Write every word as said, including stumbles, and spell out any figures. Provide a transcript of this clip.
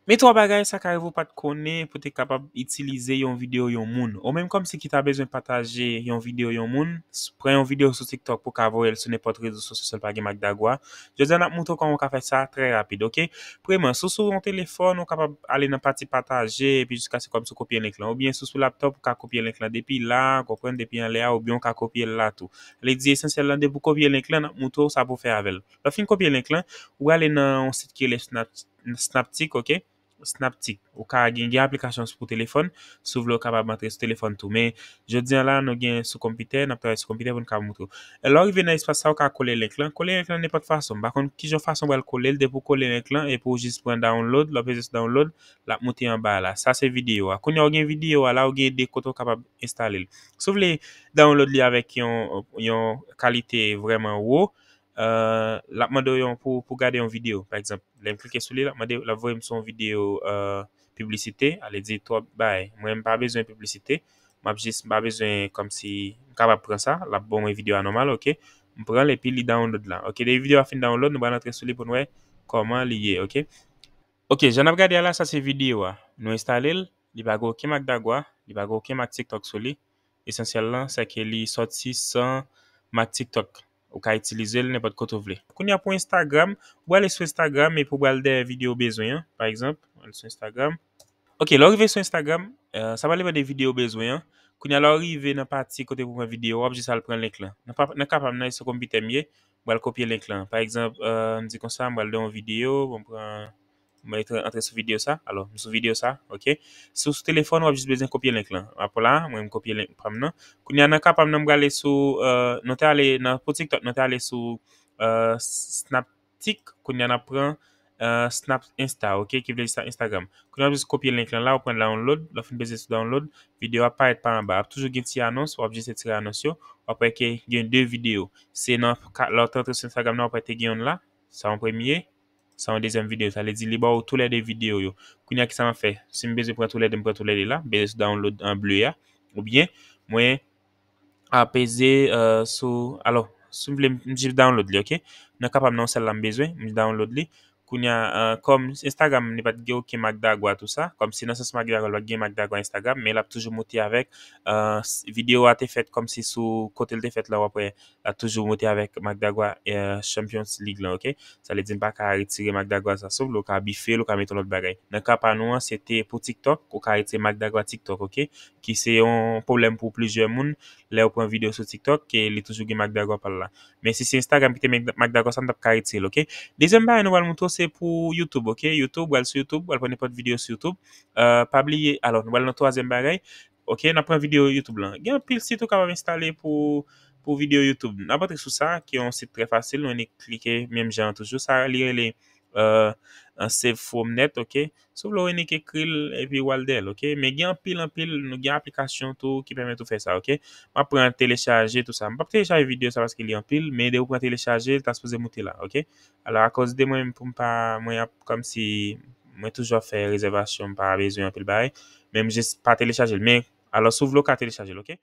Men twa bagay sa ka rive w pa t konnen pou te kapab itilize yon videyo yon moun. Ou menm kòmsi ki ta bezwen pataje yon videyo yon moun, s- pran yon videyo sou TikTok pou ka voye l sou nenpòt rezo sosyo san l pa gen mak dagwa. Jodi a n ap montre w kòman w ka fè sa trè rapid, oke? Premyèman, si w sou yon telefòn, ou kapab ale nan pati pataje epi jiskaske kòmsi w kopye link lan. Oubyen si w sou laptop, ou ka kopye link lan depi la, konprann, depi anlè a, oubyen w ka kopye l la tou. Li di esansyèl lan, depi w kopye link lan, n ap montre w sa pou w fè avè l. Lè w fin kopye link lan, ou ale nan yon sit ki rele Snap, Snaptic, oke? Snaptic. Ou ka gen, gen aplikasyon pou telefòn. Si w vle, ou kapab antre sou telefòn tou. Men, jodi a la, nou gen sou konpitè, n ap travay sou konpitè pou n ka montre w. Lè w rive nan espas sa, ou ka kole link lan. Kole link lan nenpòt fason. M pa konn kijan fason w pral kole l, depi w kole link lan, epi w jis pran download, lè w peze sou download, l ap moute anba a la. Sa se videyo a. Kounye a, ou gen videyo a la, ou gen de kote w kapab enstale l. Si w vle download li avèk yon, yon kalite vrèman wo, euh, l ap mande w yon, pou, pou gade yon videyo, pa egzanp. Lè m klike sou li, l ap mande, l ap voye m sou yon videyo, euh, piblisite, ale di twòp bagay. Mwen, m pa bezwen piblisite. M ap jis, m pa bezwen kòmsi, m kapab pran sa, l ap ban mwen videyo a nòmal, oke? M pran l epi li download la. Oke, depi videyo a fin download, nou pral antre sou li pou n wè kòman li ye, oke? Oke, jan n ap gade a la, sa se videyo a. Nou enstale l, li pa gen okenn mak dagwa, li pa gen okenn mak TikTok sou li. Esansyèl lan, se ke li sòti san mak TikTok. Ou ka itilize l nenpòt kote w vle. Kounye a pou Instagram, ou ale sou Instagram epi ou pral dèyè videyo w bezwen an, pa egzanp, ale sou Instagram. Oke, lè w rive sou Instagram, euh, sa pral depann de videyo w bezwen an. Kounye a lè w rive nan pati kote pou pran videyo, w ap jis al pran link lan. Nan pa, nan ka pa m nan, e sou konpitè m ye, m pral kopye link lan. Pa egzanp, euh, m di konsa, m pral de yon videyo, bon, m pran, mwen antre, antre sou videyo sa. Alò, m sou videyo sa, oke. Si w sou telefòn, w ap jis bezwen kopye link lan. Apre la, mwen, m kopye link pa m nan. Kounye a nan ka pa m nan, m prale sou, euh, nou te ale nan, pou TikTok, nou te ale sou, euh, Snaptic. Kounye a n ap pran, euh, Snap Insta, oke, ki vle di sa Instagram. Kounye a w ap jis kopye link lan la, ou pran download, lè w fin peze sou download, videyo ap parèt pa anba. Ap toujou gen ti anons, w ap jis retire anons yo, w ap wè ke gen de videyo. Se nan ka, lè w te antre sou Instagram nan, w ap wè te gen youn la, sa yon premye, sa yon dezyèm videyo. Sa vle di li ba w toulède videyo yo. Kounye a kisa m ap fè? Si m bezwen pran toulède, m pran toulède la, m peze sou download an ble a. Oubyen, mwen ap peze, euh, sou, alò, si m vle, m jis download li, oke? Nan ka pa m nan sèl la m bezwen, m download li. Kounye a, euh, kòm Instagram li pa t gen okenn mak dagwa tou sa, kòmsi nan sans mak dagwa, li pa t gen mak dagwa Instagram, men l ap toujou moute avèk, euh, videyo a te fèt kòmsi sou kote l te fèt la, w ap wè, l ap toujou moute avèk mak dagwa, euh, Champions League lan, oke? Sa vle di m pa ka retire mak dagwa sa, sof lè w ka bife l, ou ka mete yon lòt bagay. Nan ka pa nou an, se te pou TikTok, ou ka retire mak dagwa TikTok, oke? Ki se yon pwoblèm pou plizyè moun, lè yo pran videyo sou TikTok, ke li toujou gen mak dagwa pa l la. Men si se Instagram ki te met mak dagwa sa, m t ap ka retire l, oke? Dezyèm bagay nou pral montre w se pou YouTube, oke? YouTube, w al sou YouTube, w al pran nenpòt videyo sou YouTube. Euh, pa bliye, alò, nou pral nan twazyèm bagay. Oke, n ap pran videyo YouTube lan. Gen anpil sit ou kapab enstale pou, pou videyo YouTube. N ap antre sou sa, ki yon sit trè fasil, nou annik klike menm jan an toujou. Sa, li rele, euh, euh, Save From Net, oke? Si w vle w annik ekri l, epi w al dèyè l, oke? Men gen anpil, anpil, nou gen aplikasyon tou ki pèmèt ou fè sa, oke? M ap pran telechaje tou sa. M p ap telechaje videyo sa paske li anpil, men depi w pran telechaje, l ta sipoze moute la, oke? Alò, akoz de mwen, pou m pa, mwen ap, kòmsi, mwen toujou ap fè rezèvasyon, m pa bezwen anpil bagay, men m jis pa telechaje l. Men, alò, si w vle, w ka telechaje l, oke?